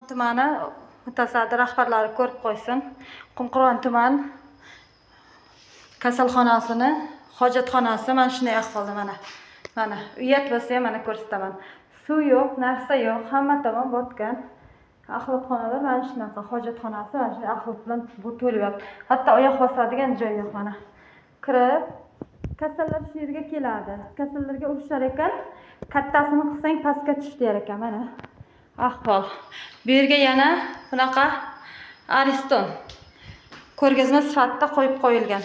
Tumani mutasaddi rahbarlari ko'rib qo'ysin. Qumqo'rg'on tuman kasalxonasini hojatxonasi mana shunday ahvolda mana. Mana uyat bo'lsa ham mana ko'rsataman. Suv yo'q, narsa yo'q, hamma tomon botgan. Axlatxonalar mana shunaqa, hojatxonasi mana shunday axlat bilan bu to'lib yotibdi. Hatto oyoq bosadigan joy yo'q mana. Kirib kasallar shu yerga keladi. Kasallarga urishar ekan, kattasini qilsang pastga tush der ekan mana. Ahvol. Bu yerga yana bunaqa Ariston ko'rgazma sifatida qo'yib qo'yilgan.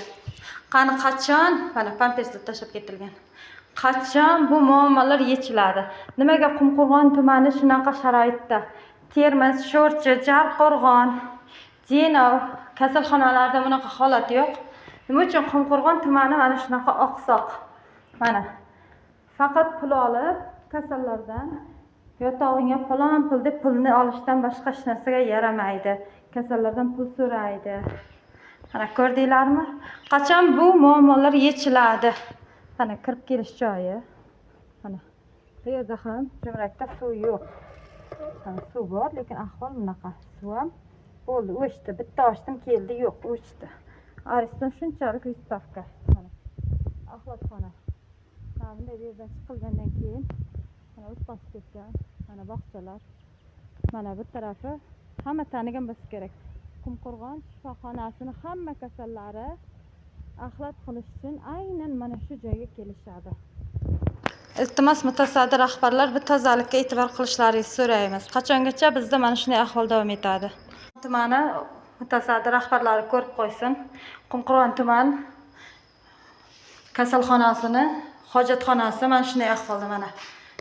Qani qachon mana pamperslar tashlab ketilgan. Qachon bu muammolar yechiladi? Nimaga Qumqo'rg'on tumani shunaqa sharoitda? Termiz, Sho'rchi, Jarqo'rg'on, Denov kasalxonalarida bunaqa holat yo'q. Nima uchun Qumqo'rg'on tumani mana shunaqa oqsoq? Mana faqat pul olib kasallardan yotog'ingga falon pul deb pulni olishdan boshqa hech narsaga yaramaydi. Kasallardan pul so'raydi. Mana ko'rdinglarmi? Qachon bu muammolar yechiladi? Mana kirib kelish joyi. Mana bu yerda ham jumrakda suv yo'q. Mana suv bor, lekin ahvol bunaqa. Suv ham bo'ldi, o'chdi. Bitta ochdim, keldi, yo'q, o'chdi. Ariston shunchalik выставка. Mana axlatxona. Mana bunday bu yerdan chiqilgandan keyin mana o't bosib ketgan, mana bog'chalar. Mana bu tarafi hamma tanigan bo'lsa kerak. Qumqo'rg'on shifoxonasini hamma kasallari axlat qilish uchun aynan mana shu joyga kelishadi. Iltimos, mutasaddi rahbarlar bu tozalikka e'tibor qilishlaringizni so'raymiz. Qachongacha bizda mana shunday ahvol davom etadi? Tumani mutasaddi rahbarlari ko'rib qo'ysin. Qumqo'rg'on tuman kasalxonasini hojatxonasi mana shunday ahvolda mana.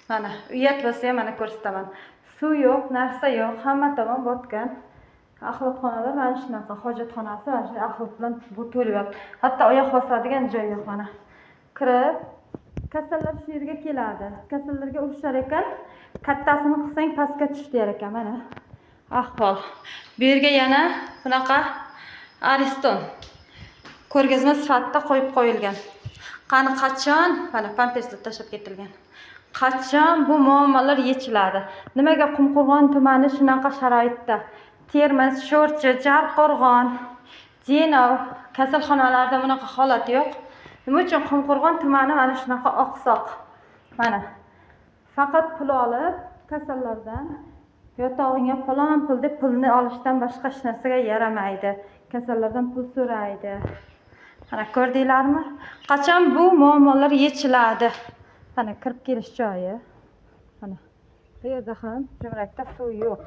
Mana uyat bo'lsa ham mana ko'rsataman. Suv yo'q, narsa yo'q, hamma tomon botgan. Axlatxonalar mana shunaqa, hojatxonasi mana shunday axlat bilan bu to'lib yotibdi. Hatto oyoq bosadigan joy yo'q mana. Kirib kasallar shu yerga keladi. Kasallarga urishar ekan, kattasini qilsang pastga tush der ekan mana. Ahvol. Bu yerga yana bunaqa Ariston ko'rgazma sifatida qo'yib qo'yilgan. Qani qachon mana pamperslar tashlab ketilgan. Qachon bu muammolar yechiladi? Nimaga Qumqo'rg'on tumani shunaqa sharoitda? Termiz, Sho'rchi, Jarqo'rg'on, Denov kasalxonalarida bunaqa holat yo'q. Nima uchun Qumqo'rg'on tumani mana shunaqa oqsoq? Mana faqat pul olib kasallardan yotog'ingga falon pul deb pulni olishdan boshqa hech narsaga yaramaydi. Kasallardan pul so'raydi. Mana ko'rdinglarmi? Qachon bu muammolar yechiladi? Mana kirib kelish joyi. Mana bu yerda ham jumrakda suv yo'q.